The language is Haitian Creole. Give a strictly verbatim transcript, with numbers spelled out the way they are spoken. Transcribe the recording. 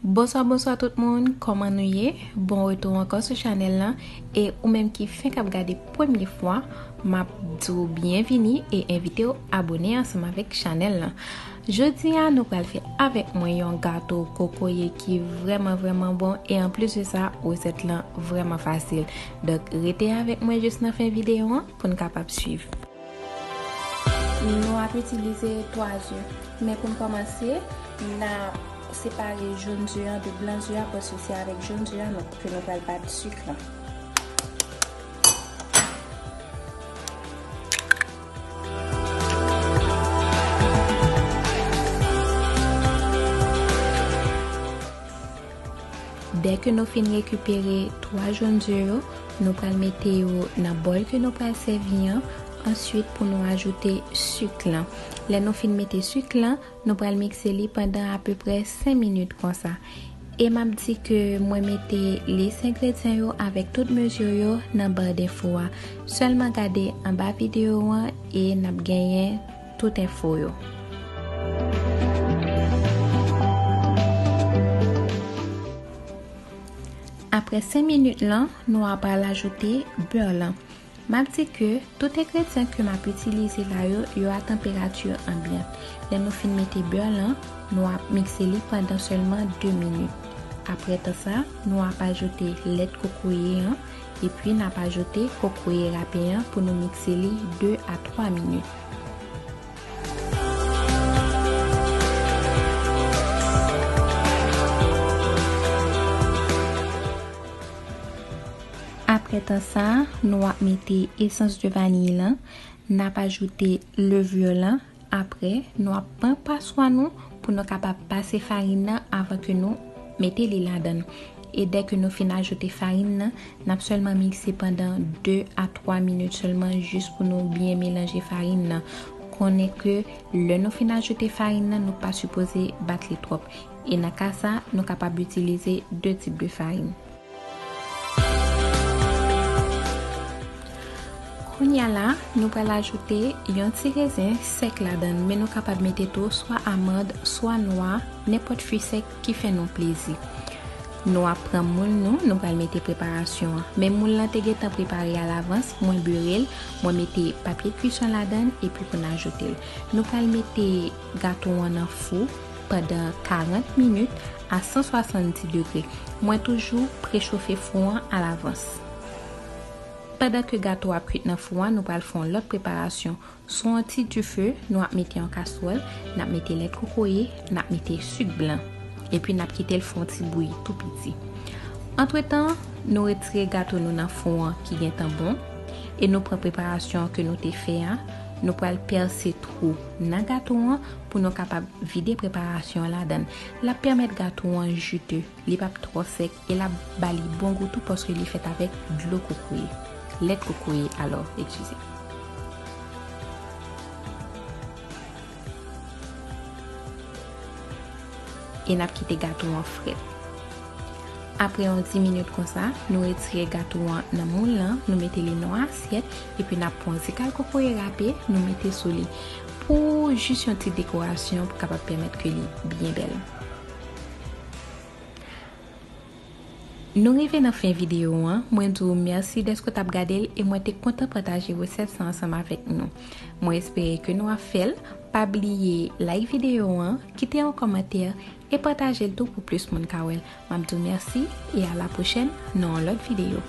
Bonswa, bonswa tout moun, kòman nou ye? Bon retou ankò sou chanèl lan. E ou menm ki fenk ap gade premye fwa, m ap di w byenvini e envite w abone ansanm avèk chanèl lan. Jodi a, nou pral fè avèk mwen yon gato kokoye ki vrèman, vrèman bon. E anplis de sa, resèt lan vrèman fasil. Donk, rete avèk mwen jis nan fen videyo an pou n kapab swiv. Nou ap itilize twa ze. Men pou n kòmanse, n ap separe jòn ze an de blan ze a, paske se avèk jòn ze a nou, ke nou pral bat sik lan. Dèke nou fin rekipere twa jòn ze yo, nou pral mete yo nan bòl ke nou pral sèvi an. Answit, pou nou ajoute sik lan. Lè nou fin mete sik lan, nou pral mikse li pandan apeprè senk minit konsa. E m ap di ke mwen mete lis engredyan yo avèk tout mezi yo nan ba enfo a. Sèlman gade anba videyo an e n ap genyen tout enfo yo. Apre senk minit lan, nou a pral ajoute bè lan. M ap di ke tout engredyan ke m ap itilize la yo, yo a tanperati anbyant. Lè nou fin mete bè lan, nou ap mikse li pandan sèlman de minit. Apre tan sa, nou ap ajoute lèt kokoye an, epi n ap ajoute kokoye rape an pou nou mikse li de a twa minit. Apre tan sa, nou ap mete esans de vaniy lan, n ap ajoute levure lan, apre nou ap pran paswa nou pou nou kapab pase farin nan avan ke nou mete li ladan. E dèke nou fin ajoute farin nan, n ap sèlman mikse pandan de a twa minit sèlman jis pou nou byen melanje farin nan. Konnen ke lè nou fin ajoute farin nan, nou pa sipoze bat li twòp. E nan ka sa, nou kapab itilize de tip de farin. Kounye a la, nou pral ajoute yon ti rezen sèk ladan, men nou kapab mete tou swa amann, swa nwa, nenpòt fwi sèk ki fè nou plezi. Nou ap pran moul nou, nou pral mete preparasyon an. Men moul lan te gentan prepare alavans, mwen bere l, mwen mete papye kison ladan, epi pou n ajoute l. Nou pral mete gato an nan fou pandan karant minit a san swasanndis degre. Mwen toujou prechofe fou an alavans. Pandan ke gato ap kwit nan fou an, nou pral fè yon lòt preparasyon. Sou yon ti dife, nou ap mete yon kastwòl, n ap mete lèt kokoye, n ap mete sik blan. Epi n ap kite l fè yon ti bouyi tou piti. Antretan, nou retire gato nou nan fou an ki gentan bon, e nou pran preparasyon ke nou te fè a, nou pral pèse twou nan gato an pou nou kapab vide preparasyon an ladan. L ap pèmèt gato an jite, li p ap twò sèk e l ap ba li bon gou tou paske li fèt avèk dlo kokoye. Lèt kokoye, alò, eskize. E n ap kite gato an frèt. Apre yon dis minit konsa, nou retire gato an nan moul lan, nou mete li nan yon asyèt, epi n ap pran yon ti kal kokoye rape, nou mete sou li. Pou jis yon ti dekorasyon pou kapab pèmèt ke li byen bèl. Nou rive nan fen videyo an, mwen di w mèsi dèske w t ap gade l e mwen te kontan pataje resèt sa ansanm avèk nou. Mwen espere ke nou ap fè l. Pa bliye like videyo an, kite yon kòmantè e pataje l tou pou plis moun ka wè l. M ap di w mèsi e a la pwochèn nan yon lòt videyo.